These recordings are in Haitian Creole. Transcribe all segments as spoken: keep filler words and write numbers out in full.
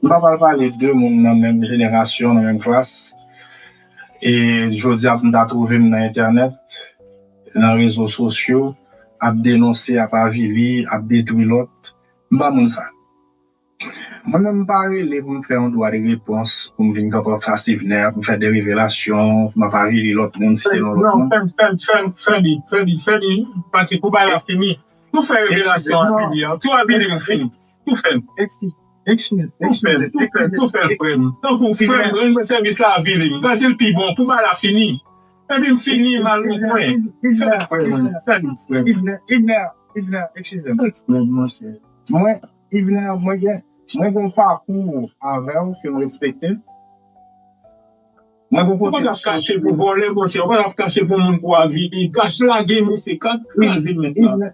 M pa pral pale de moun nan menm jenerasyon, nan menm klas. E jodi a pou m ta twouve m nan entènèt, nan rezo sosyo, ap denonse, ap avili, ap detwi lòt. M pa moun sa. Mwen menm m pa rele pou m fè yon dwa de repons, pou m vin kanpe anfas Yvener, pou m fè de revelasyon, pou m ap avili lòt moun, site non lòt moun. Non, fè, fè, fè, fè li, fè li, fè li, pati pou bagay la fini. Nou fè revelasyon avili an, tou avili nou fini. Tou fè l. Excuse, excuse, tou fè l, tou fè l, tou fè l, frè m. Tankou frè m rann mwen sèvis la avili m. Pase l pi bon pou bagay la fini. Epi m fini mal mwen. Fè l, frè m. Fè l, frè m. Yvener, Yvener, excuse m. Excuse m, monchè. Mwen, Yvener, mwen gen, mwen gen yon pakou avè w ke m respekte. Mwen gen kote m soti. Ou pa t ap kache pou vòlè, monchè. Ou pa t ap kache pou moun pou avili. Kache lage, mesye, kat kraze m nèt la.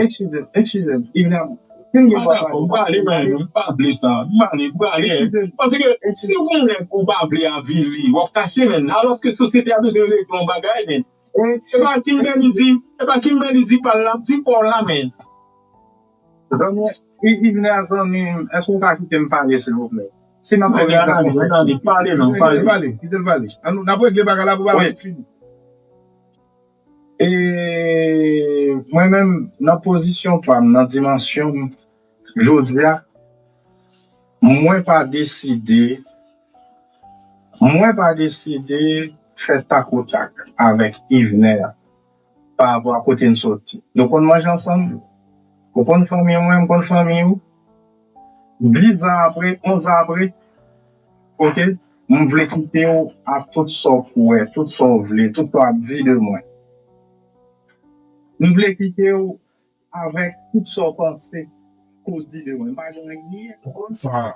Excuse, excuse, Yvener. Ken gen dwa pale? M pa ale, men, m pa vle sa. M pa ale, m pa ale. Paske si ou gen nèg ou pa vle avili, w ap kache, men. Alòske sosyete a bezwen regle yon bagay, men. Se pa Kimberly di, se pa Kimberly di pa l la, di pa w la, men. Zanmi, Yvener, zanmi m, èske w ka kite m pale, silvouplè? Si m ap fè yon pale, pale, non, pale. Kite l pale, kite l pale. Ann, n ap regle bagay la pou bagay la fini. E mwen menm, nan pozisyon pa m, nan dimansyon m, jodi a, mwen pa deside, mwen pa deside fè tak o tak avèk Yvener pa rapò a kote n soti. Nou konn manje ansanm. Ou konn fanmi mwen, m konn fanmi ou. Dis zan apre, onz zan apre, oke, m vle kite w ak tout sa w kwè, tout sa w vle, tout sa w ap di de mwen. M vle kite w avèk tout sa w panse ke w di de mwen. M pa gen anyen. Ou konn sa.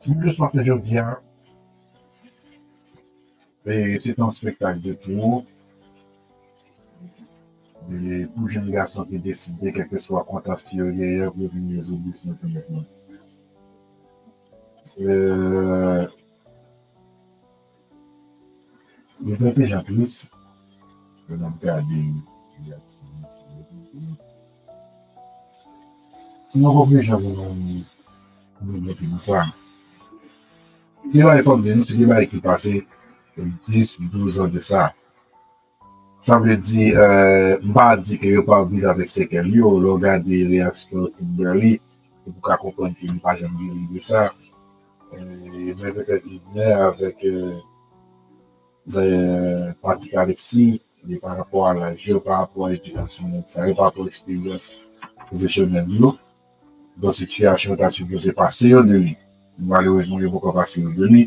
Mwen jis panse jodi a, e, se te yon spektak de twou. E pou jèn gason ki deside, kèlkeswa kontansye yo genyen, pou yo vin rezolisyon pou mèt mwen. E, Li te jan tris, lè n ap gade li. Nou pa gen jan pou nou, pou nou mete nan sa. Li pa enfòme nou, se de bagay ki pase dis, douz an de sa. Sa vle di, eh, m pa di ke yo pa viv avèk sekèl yo. Lè w gade reyaksyon Kimberly, ou ka konprann ke li pa janm geri de sa. Eh, men petèt Yvener avèk, eh, eh, Patrick Alexis, e pa rapò a laj yo, pa rapò a edikasyon nèg sa yo, pa rapò a eksperyans pwofesyonèl yo. Donk, sitiyasyon yo ta sipoze pase yo de li. Malerezman, yo poko pase yo de li.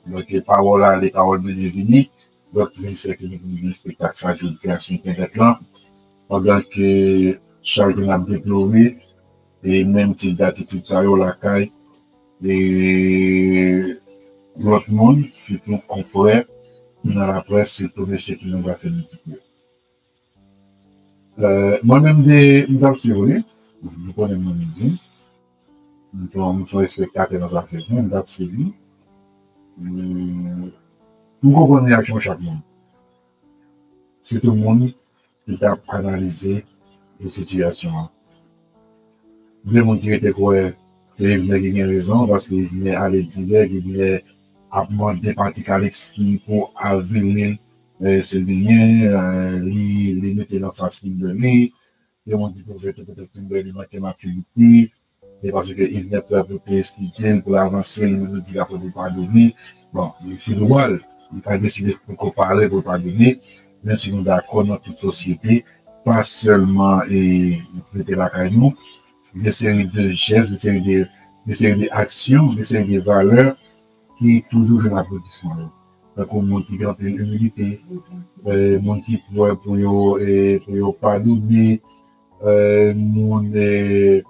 Donk, pawòl ale, pawòl mennen vini. Donk, vin fè ke nou vin gen spektak sa jodi a sou entènèt lan. Pandan ke chak jou n ap deplore, e menm tip datitid sa yo lakay, e lòt moun, sitou konfrè nan laprès, sitou mesye ki nan zafè mizik yo. Eh, mwen menm de, m t ap swiv li, nou konnen mwen mizisyen, m t on, m t on espektatè nan zafè mwen, m t ap swiv li. Eh, m konprann reyaksyon chak moun. Sitou moun ki t ap analize sitiyasyon an. Gen moun ki rete kwè ke Yvener ki gen rezon, paske Yvener ale dirèk, Yvener ap mande Patrick Alexis pou avili l, eh, se li ye, eh, li, li mete l anfas Kimberly. Gen moun ki twouve tou petèt Kimberly manke matirite, se paske Yvener prè pou te eskize l, pou l avanse, li menm li di l ap padone. Bon, li se dwa l, li ka deside pou l konpare, pou l padone, menm si nou dakò nan tout sosyete, pa sèlman, e, rete lakay nou, de seri de jès, de seri de, de seri de aksyon, de seri de valè ki toujou jwenn aplodisman yo. Tankou moun ki gen anpil imilite, eh, moun ki prè pou yo, eh, pou yo padone, eh, moun, eh,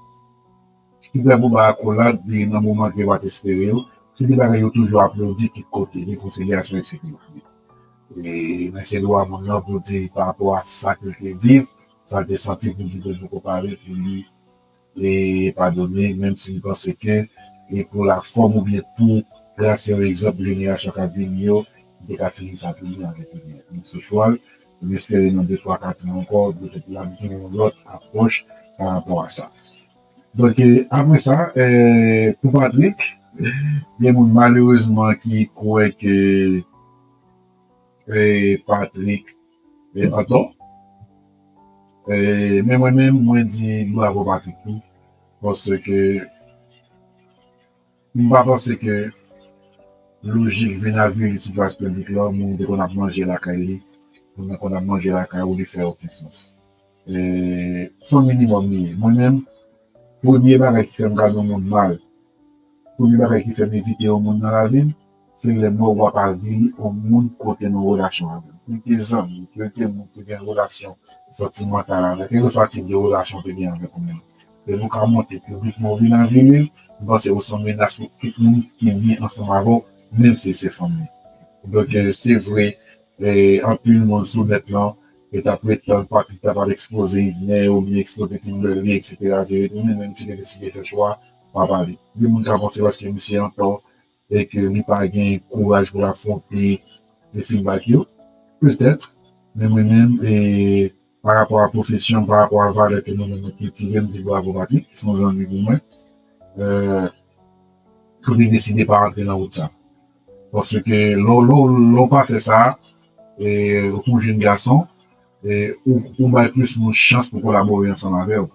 ki prè pou bay akolad, e nan moman ke yo pa t espere yo. Se de bagay yo toujou aplodi tout kote, rekonsilyasyon, et cetera. E, men se dwa moun nan pou l di pa rapò a sa ke l te viv, sa l te santi pou l di ke l poko pare pou li e padone, menm si m panse ke, e pou lafòm oubyen pou trase yon egzanp pou jenerasyon k ap vini yo, m te ka fini sa pou li avèk yon, yon sechwal. M espere nan de twa kat an ankò, petèt l ap gen yon lòt apwòch pa rapò a sa. Donk, e, apre sa, e, pou Patrick, gen moun malerezman ki kwè ke, e, Patrick, e, antò. E, men mwen menm, mwen di bravo Patrick tou, paske m pa panse ke lojik vin avili sou plas piblik la, moun te konn ap manje lakay li, moun nan konn ap manje lakay ou, li fè okenn sans. E, se yon minimòm li ye. Mwen menm, premye bagay ki fè m gade yon moun mal, premye bagay ki fè m evite yon moun nan lavi m, se lè m wè w ap avili yon moun ke w te nan relasyon avè l. Ke l te zanmi, ke l te moun ke w te gen relasyon santimantal avè l, kèlkeswa tip de relasyon w te gen avèk yon moun. Lè nou ka monte piblikman w vin avili l, m panse w se yon menas pou tout moun ki byen ansanm avè w, menm si se fanmi w. Donk, e, se vre, e, anpil moun sou nèt lan, yo t ap ret tann Patrick ta pral ekspoze Yvener oubyen ekspoze Kimberly, etsetera, vire tounen, men misye te deside fè chwa pa pale. Gen moun ka panse paske misye antò e ke li pa gen kouraj pou l afwonte feedback yo, petèt, men mwen menm, e, pa rapò a pwofesyon m, pa rapò a valè ke nou menm nou kiltive, m di bravo Patrick, ki se yon zanmi pou mwen, e, ke w te deside pa rantre nan wout sa. Paske lè w, lè w, lè w pa fè sa, e, ou se yon jèn gason, e, ou, ou bay plis moun chans pou kolabore ansanm avè w.